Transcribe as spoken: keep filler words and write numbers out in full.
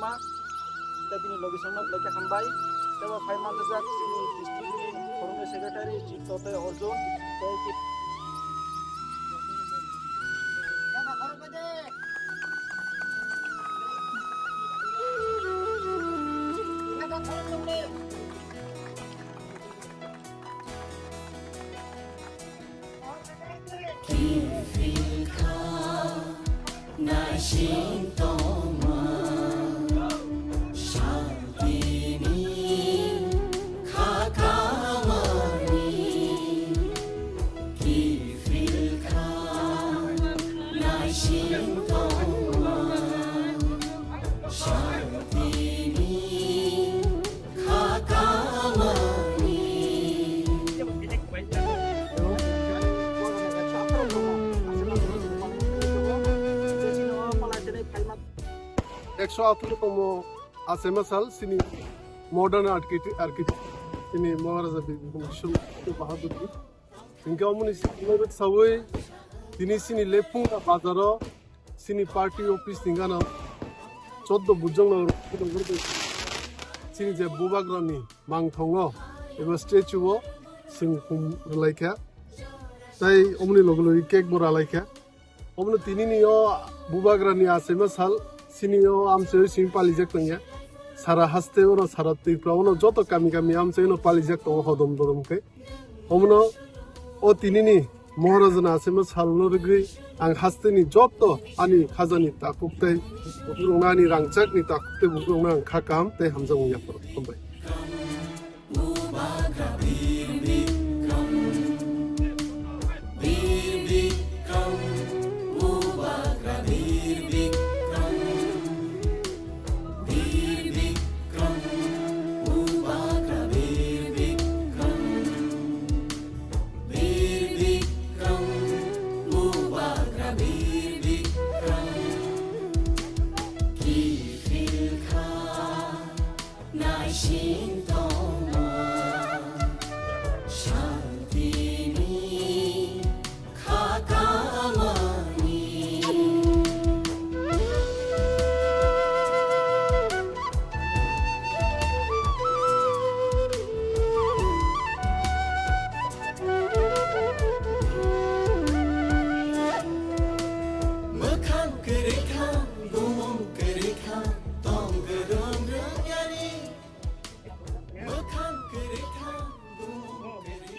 Tei bini logisong no belai khe hambai. Tei bo phai manjak chini district ni formal secretary Chitto tei Arjun tei Kiphilkha naising tongma, santini kha kamani. Kiphilkha naising tongma, santini kha kamani. Ekso atharo tongmo Achaima sal chini modern architect, architect chini Maharaja Bir Bikram Kishore Bahadur. Hingke omoni simi sawi tini chini Lephungra bazaro chini party office ni gana choddo bujong no chini je bubagrani mangthongo eba statue o sing khum rwlaikha, tai omoni logi logi cake bo ralaikha. Omono tinini o bubagrani Achaima sal, chini o amchoi simi palijak tongya. Sara haste ono, sara Tripura ono joto kami kami amchoi ono palijak tongo hodom dodom khe. Omono o tinini Maharajani Achaima salno rwgwi ang hasteni joto ani khajani takhuk tei bukurokno, ani rangchakni takhuk tei bukurokno ang kha kaham tei hamjakmung yapharw. Hambai.